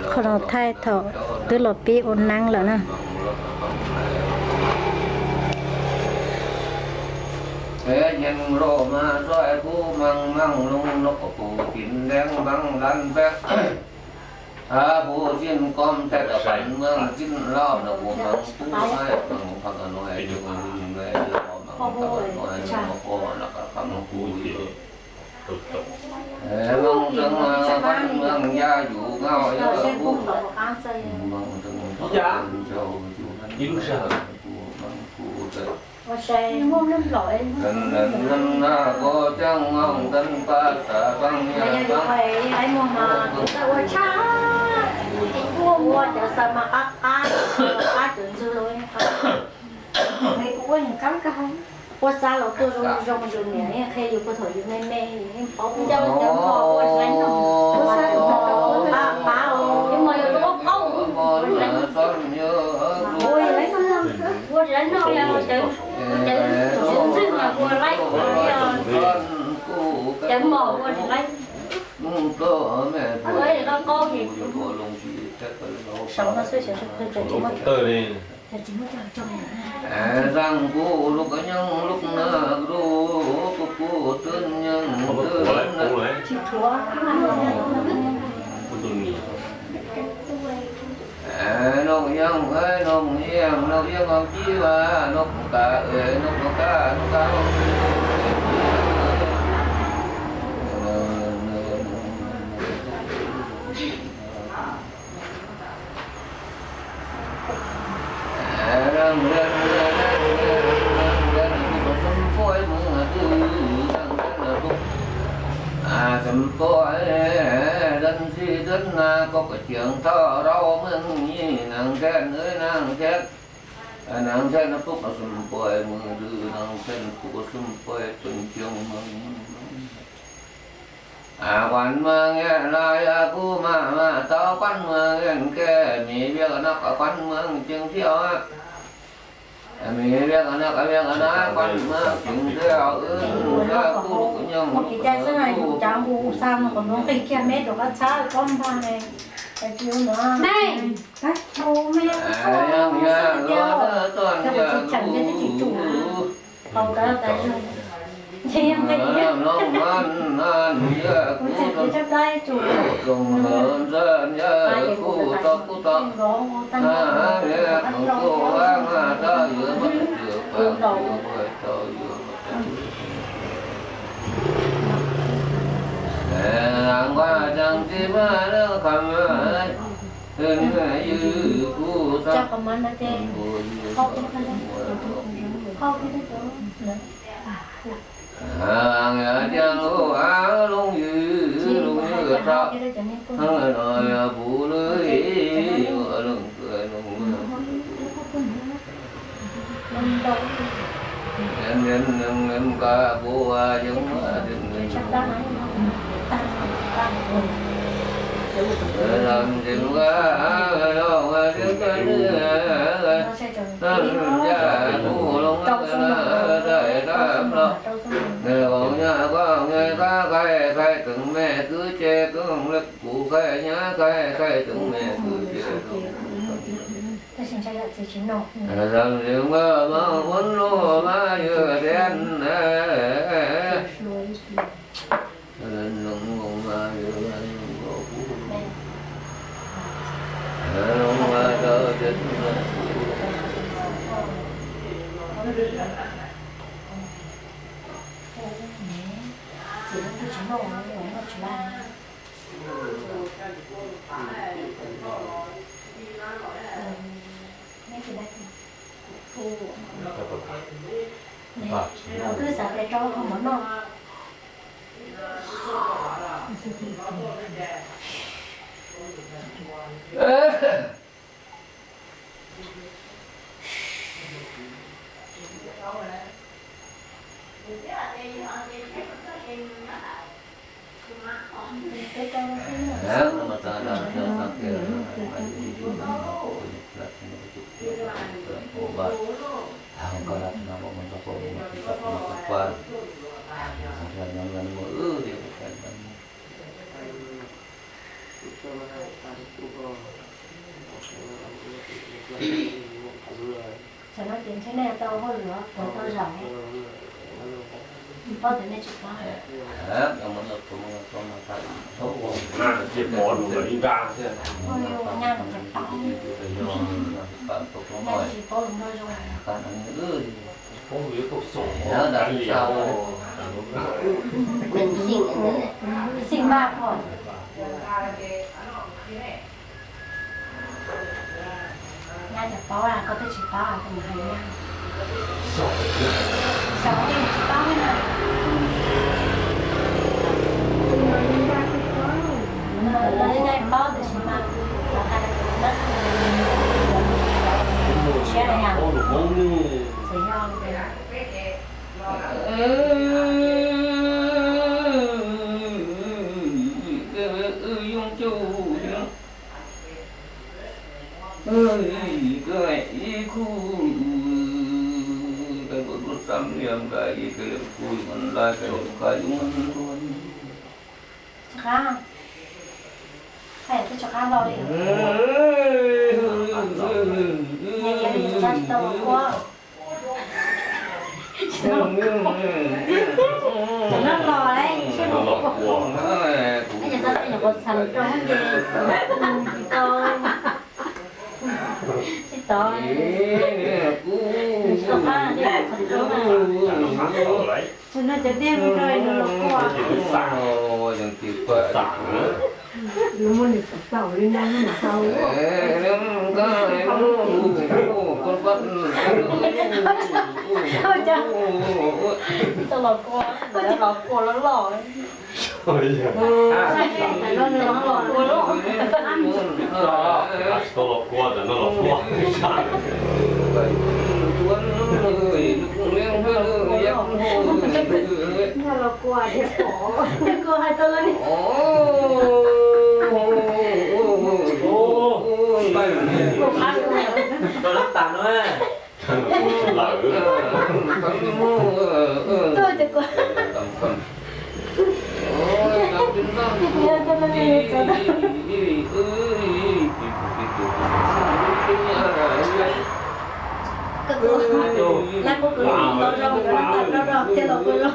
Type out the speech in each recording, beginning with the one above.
Qhov no thaij thaum twb los pib ua neeb lawm na. Peb nyeem rau mas soj kub meej meej loo noj pus tim nteeb npeeb dan peb. Pub sin kom thaij tau pab meej sin lauj, noj pus meej pub meej pab ka nuaj yus meej meej pab ka nuaj noj pus yus. Meej tseeb pab meej ya yus nkauj yog pub. Meej tseeb pab meej ya yus nkauj yus meej pub. Ua se muaj lub nplaum es muaj lub nplaum. Ko coj moo teeb paj xav pab yog yog yus qhov es muag mas kuv txawj ua tshaj. Ua cov xav mas qab qab, qab cov ntxwg los qab. Kuv ua nws qab kawg. Ua xav los tuaj zoo zoo yus niam yeej qhia yus puag thaum yus me me, yeej paub. Ua xav qab qab os. Ua tsis laib noj, ua tsis laib noj, ua tsis laib noj, ua tsis laib noj, ua tsis laib noj, ua tsis laib noj, cov mos ua tsis laib. Ua tsis laib noj, saum no xwb, saum no tsis muaj. Zaaj kuv lub koj nyeej lub na, lub kuv kuv twb nyeej twb na. Noj yeej, noj yeej, noj yeej noj ci va, noj ka, noj ka, noj ka. Sum poj dan si dan na koj koj ceev thoj rau meej nyi nang thiaj nws nang thiaj. Nang thiaj nws pub sum poj mws dw nang thiaj nws pub sum poj pw ceev meej. Quán mưa nghe lời, kuv mam mam tau quán mưa nghe ke, mi viag noj quán mưa ceev thiab. Mi viag noj viag noj quán mưa ceev thiab, wb kuv nyoog. Tiag lub av lub ywg lub ywg tso, no yog puv lwj lub. Khaij khaij teeb me kwv ces koj lawm, kuv khaij nyab khaij khaij teeb me kwv ces koj lawm. Kuv twb xav tias rau qhov mov noj. Tam no ces ntshe nej tau hauj lwm puas tau zaum, paub tias nej tsis paub. Nyaj tsis paub lus nplog zoo. Xij Vaj Phuam. Nyaj cov paub, koj twb tsis paub tus mus hais nyaj. Xyov, tsis paub na. Los nyaj paub tiam sis mas, los hais tias tus na, siab na yom. Txawm yog Tsis qab, haj yam twb tsis qab los li. Nyaj yog li tsis tau los kua. Cov no los lawm, seb los kua. Nyaj tau nyuam qhuav txhais rau hauv ces tsis tau, tsis tau, tsis tau qab li txhais rau na. Tsis no cov tiaj zoo rau nws los kua. Nws muaj nws xav xav li no mas tau. Tau los kua, koj tsis los kua los loj. Tsis tau los kua, tsis tau los kua. Los kua, kua hais tau los li. Kua qab kua. Tuaj ces kua. Koj tuaj, lab kua kua zoo, kua zoo, thiaj los kua zoo.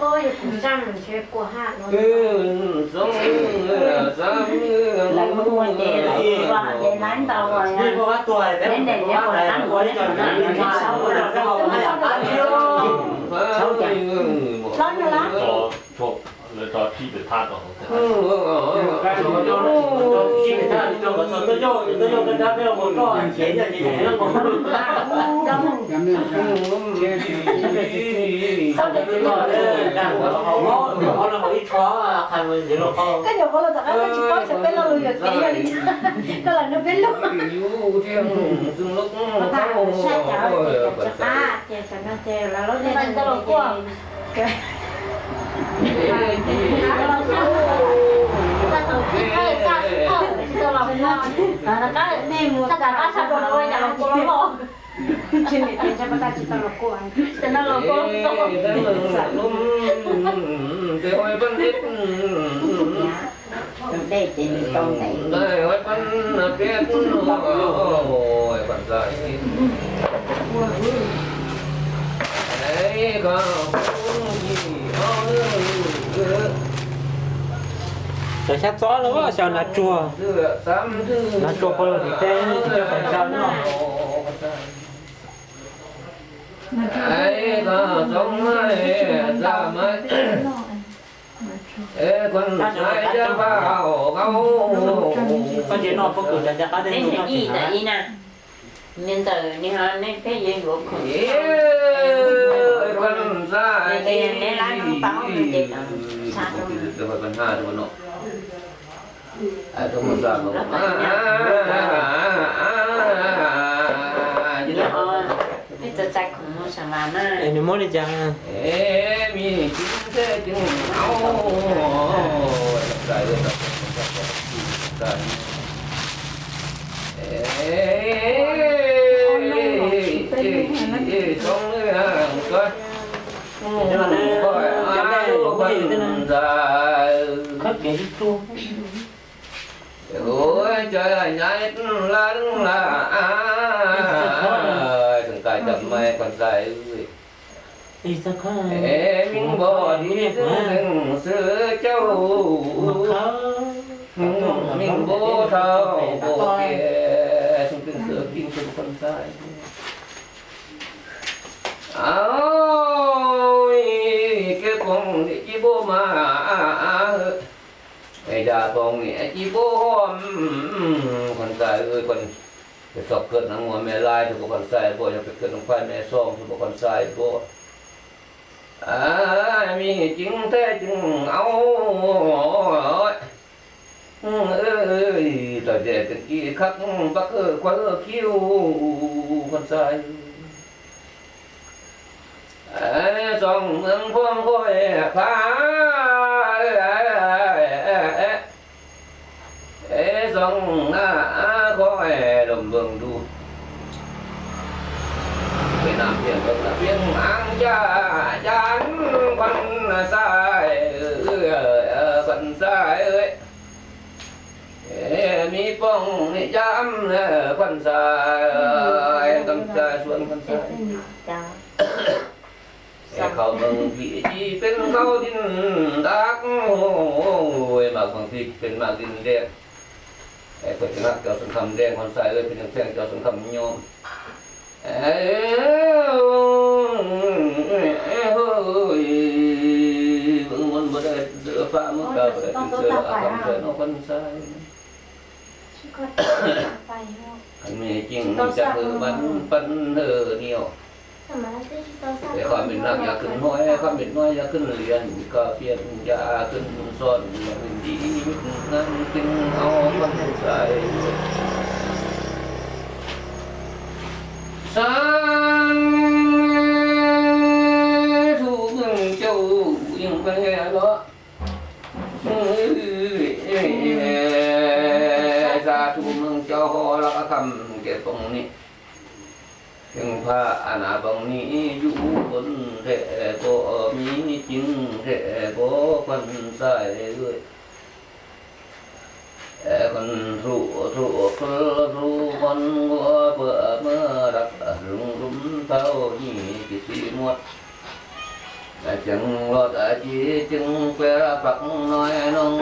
Loj yog kuv zaj ntshe kua haj no. Lawv hu ua ces lawv hu ua ces lawv ntaus ua, neb ntes neb ua lawv qab mus ua neb tus na, neb sau ua lawv sau ua, sau cas hlob nyob lawm. Koj nyuam qhuav los tom qab koj tsis paub tias peb lo lus yuam kev yog li cas, koj lam nug peb lus. Sab cov ces cov tsis qab ces cov no ces lawv lub ntiaj teb los kuaj. Tsis niam tias ntshe pab tab tsis tau los kuaj, cov no los kuaj. Tus dej ces nws tau ntev. Cov xyab txob los xyaw hnav tsuag, hnav tsuag pov lug tim teb coj pais ntshaw no. Koj tsis noj pob kws cov caj qab tej ntawd, nej ntawd nej ho nej pheej yuav yuav khoom. Neb lab noj tau ces sa rau. Peb txawj txais khoom mus sam vas na. Es nws muab li cas? Khawb kev ib tug. Cov yaj la la, tseem kais cov mais koj ntxhais. Es mej npog li xwb xwb cauj, mej npog dhau npog kiag xwb xwb koj ntxhais. Au, kev poob nim ci npog mas, es yaj poob nim ci npog hom, koj ntxhais, es txog kawg neeg muaj me lais rau koj ntxhais npog, yog peb kawg neeg phaj me xoo rau koj ntxhais npog. Mej ceev theej ceev au, txog ces ceev ci khab pab kawg khuav kiv koj ntxhais. Xoom meej phooj nqhuav phaj, xoom na koj lom npoo ntuj, peb nam pia peb nam pia aav ca ca koj ntxhais, koj ntxhais. Mej poob nim ca koj ntxhais, koj ntxhais suav koj ntxhais. Es khau meej phim ci peb khau dij ntab, es mas meej phim peb mas dij ntiag. Es koj tseem hab cov xoo kham nteeg koj ntxhais, peb tseem theej cov xoo kham nyob. Mej muab dai txwv pab muab kaw pab txwv a kham ntawm no koj ntxhais. Mej ceev ca hwm pab pab hwm niam. Es qhov mej nam yog khwb hnub, qhov mej hnub yog khwb lias, koj piam yog khwb xoo, mej nti mej nam ceev au koj ntxhais. Sab thu meej cauj yeej peb los, sab thu meej cauj ho laj kham kev poob nim. Ceev phaj a nas poob nim yug koj nrhe ko, mej ceev nrhe ko koj ntxhais. Koj hlub hlub hlub koj nquag puag maj dab hlub hlub tau nyi tsis tsis muaj. Ceev los tas ci ceev peb pab noj noo.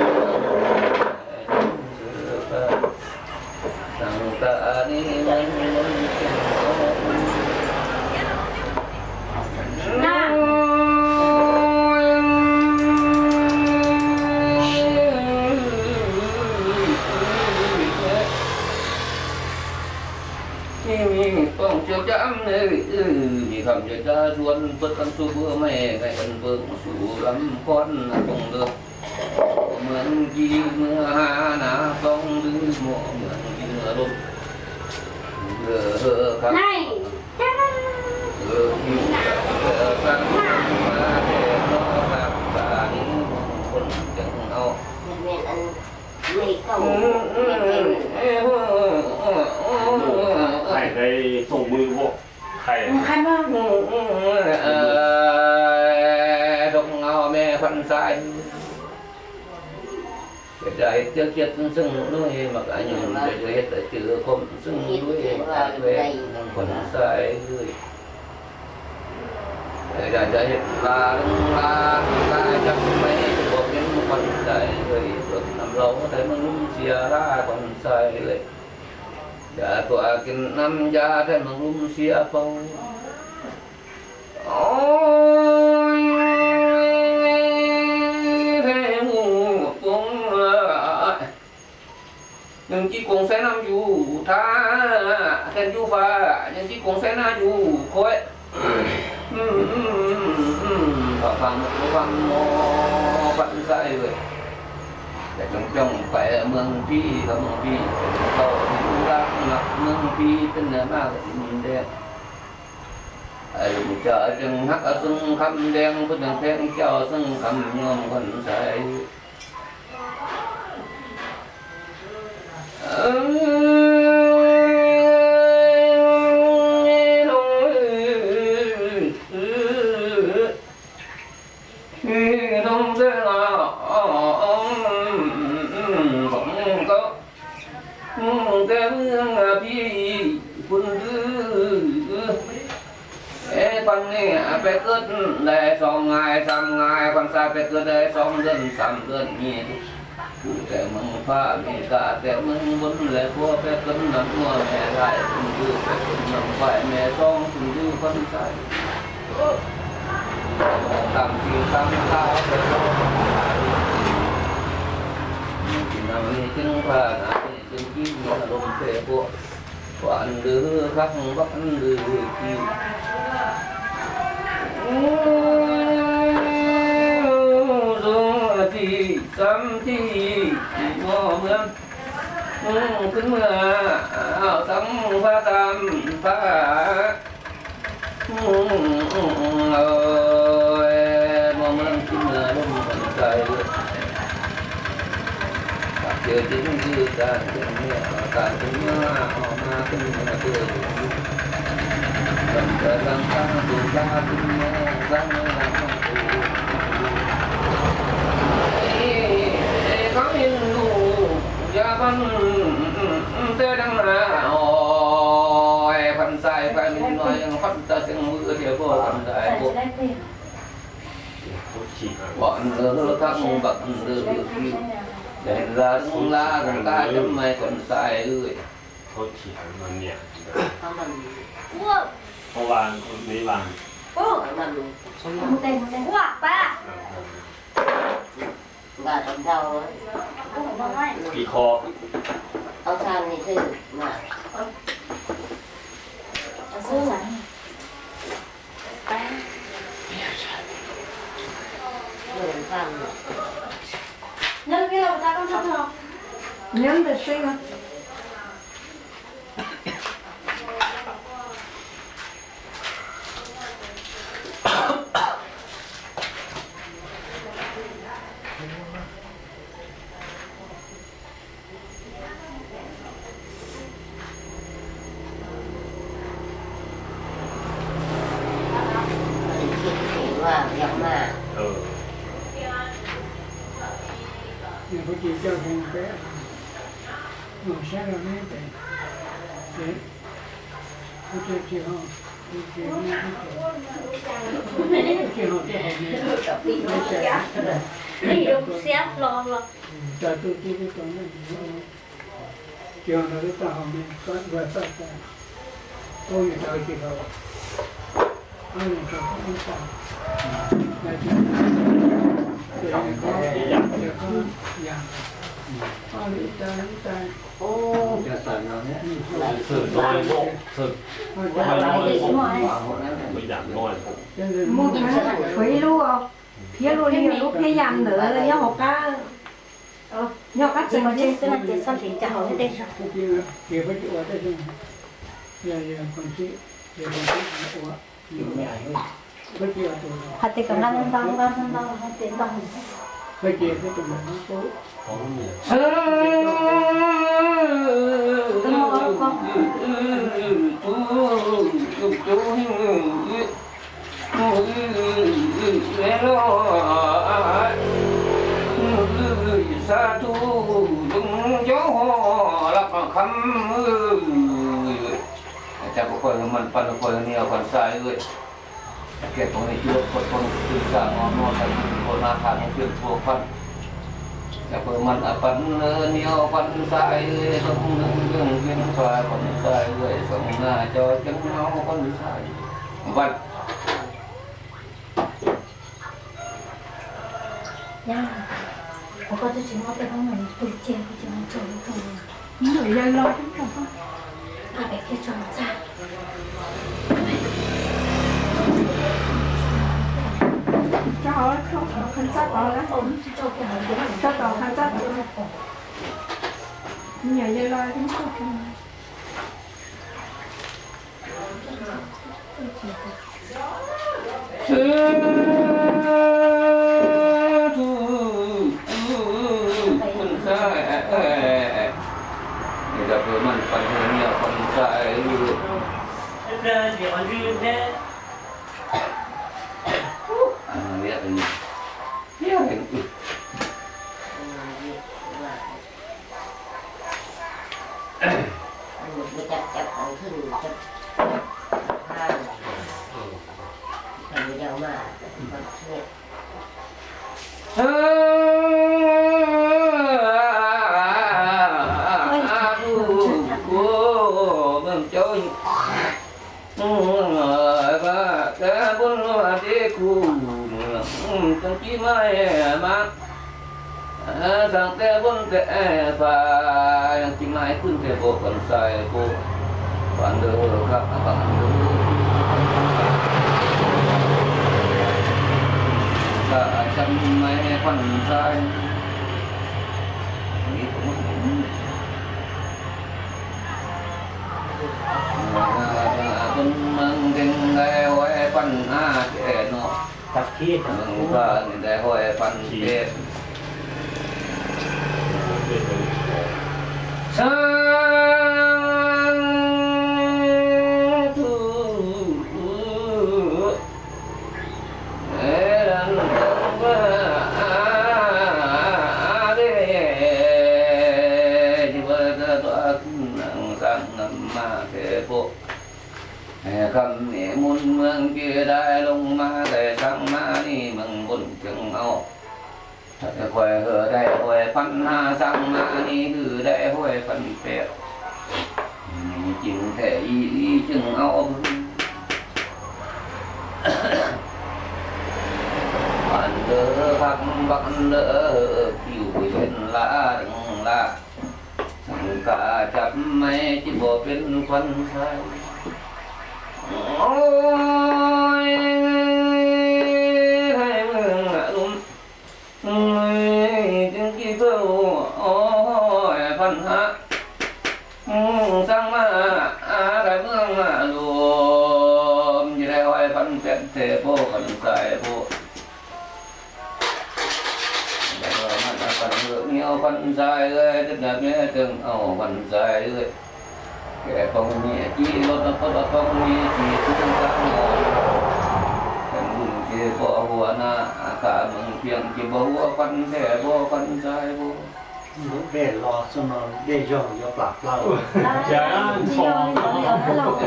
Poob cov cab, mej kham cov cab zuag pab tam su pab mej, mej tam pab su lam khon poob ntawd. Muaj ci muaj ha na poob ntawd, muaj ci muaj lub. Thaj, thaj, thaj. Thov mej koj ntxhais, cov yaj cia ciaj xeeb luj mas koj nyob, cov yaj cia khom xeeb luj mas koj ntxhais. Yaj cia yaj la la la cov mej koj ntxhais, nam laus thaj meej lub xiab la koj ntxhais. Yaj tuaj kev nam yaj thaj meej lub xiab paug. Nyeem ci koom saib nam yug thaj, khees yug faj, nyeem ci koom saib nam yug khuaib. Faj faj faj faj ntxhais, coob coob pais meej phij, meej phij, tau dab meej phij peb nam maj nteg. Lub coj tseem hab xeeb kham nteeg, peb tseem pheej coj xeeb kham nyob koj ntxhais. Tes mws phij pun ntwj, es pab niam peb kwv dai soo nqaij xab nqaij, pab ntxhais peb kwv dai soo dwb xab dwb nyij. Kuv tes mws phaj Mes Kas, tes mws npun lais puab, peb kwv nam muaj me laij pun ntwj, peb kwv nam npaim me soo pun ntwj pab ntxhais. Tam sim tam ntau, tsis nam li ceeb phaj, nam li ceeb kib, loo peb puab, vam ntws khab vam ntws kib. Zoo tij xam tij, mos mws kwv mws, xam phaj xam phaj. Mos mws kwv mws lub pab ntxhais, tam sim ceeb ntws tam ceeb niam, tam ceeb nyab, ho mas kwv mws twb, tam sim tam ntau, tus npab kwv mws, tam sim tam ntau, koj yeej lug yog pab ntxhais deev na, pab ntxhais pab me no yeej pab ntxhais xeeb vwm thiab pab ntxhais pab. Pom ntawd lub kab npam ntws, deev la deev la deev la cov me pab ntxhais. Mus tshuav ib lub, phiab lub li lub phiab yas ntawd nyob hauv qab, nyob hauv qab tsev. Hais tias kom nqa ntau, nqa ntau, hais tias ntau. Xa tus zoo cov laj kham, cas kuv pab mas pab kuv niam pab ntxhais, kiag tau nej cuab tau tau tw xa no no tas kuv na qha no pia tua pab, cas kuv mas pab niam pab ntxhais tau neeg yeej yeej pab pab ntxhais, xav na cov ceeb no pab ntxhais. Vaj Yog koj twb tsis muab tej koob mus pw ces kuv ces mus tso rau tod. Yawg los teb tso koj. Ab, pem kiag tso txaj. Tso hauv, tso hauv qhov ntxhab tod, tso tod qhov ntxhab tod. Me nyuam yawg los teb tso koj. Ua cas cas qhov khwj, cas qhov khwj, qhov yau mas, qhov khwj. Meej cauv, tes pun deb kuv, cov tib mai mas, xav tes pun tes fa, tib mai khwj tes pum pon xais pum, pon ntawd khab pon ntawd, xav tib mai pon xais. Pon meej ntees dai huai pon hab ces no, meej dai huai pon peb. Sab thuj. Kham niam mun meej ces dai loo mas dai xaab mas ni meej npun ceev au. Khuai hwj dai huai pon hab xaab mas ni hwj dai huai pon peb. Ceev them ib ceev au. Pon ntawd khab pon ntawd kiv ua yeej la deev la. Xeem kav cab mai ces pom peb pon xais. Thaij meej lub ceev ci thawj pon hab xaab mas, thaij meej lub ces dai huai pon peb tes pum pon xais pum. Pon xais, pon xais, pon xais, pon xais, pon xais, pon xais, pon xais, pon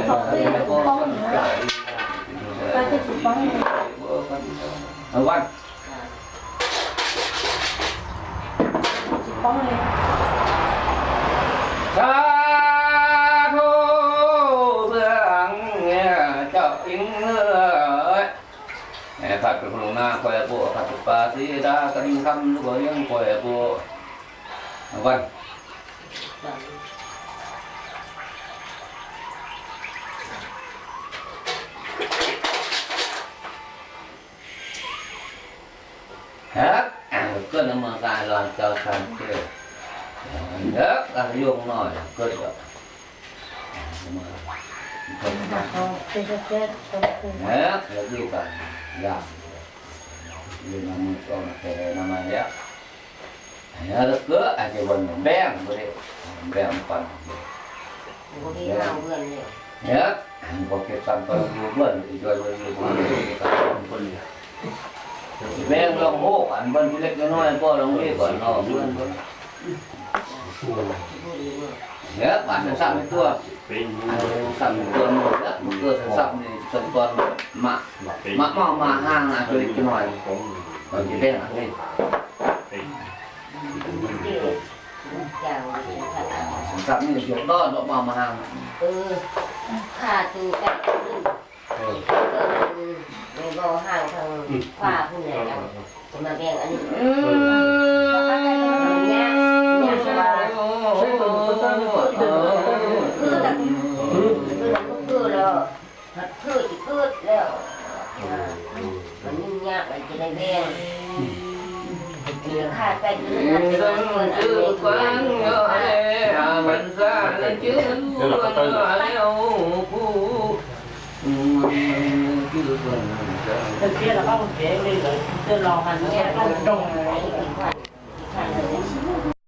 xais, pon xais, pon xais. Xav thov xwb, cov ib, qhov tus hluas na koj puas, qhov tus pas xib dab koj ib kham lub koj yeej koj puas. Vaj. Koj no mas tas los cov tas, yog yuj no koj, yog no mas yog, yog koj ces ua npeej, npeej pab, yog npog kiag tag pab ua npej, npej los hauv npej tsis lej cov no, poj los npej kom no npej. Yog mas xab xab me tuaj, xab me tuaj no, tuaj xab xab me tau ko, mam, mam maj mas haag na, tuaj li cov no, tsis peb na li. Xab xab me yuav tau noj mas mas haag.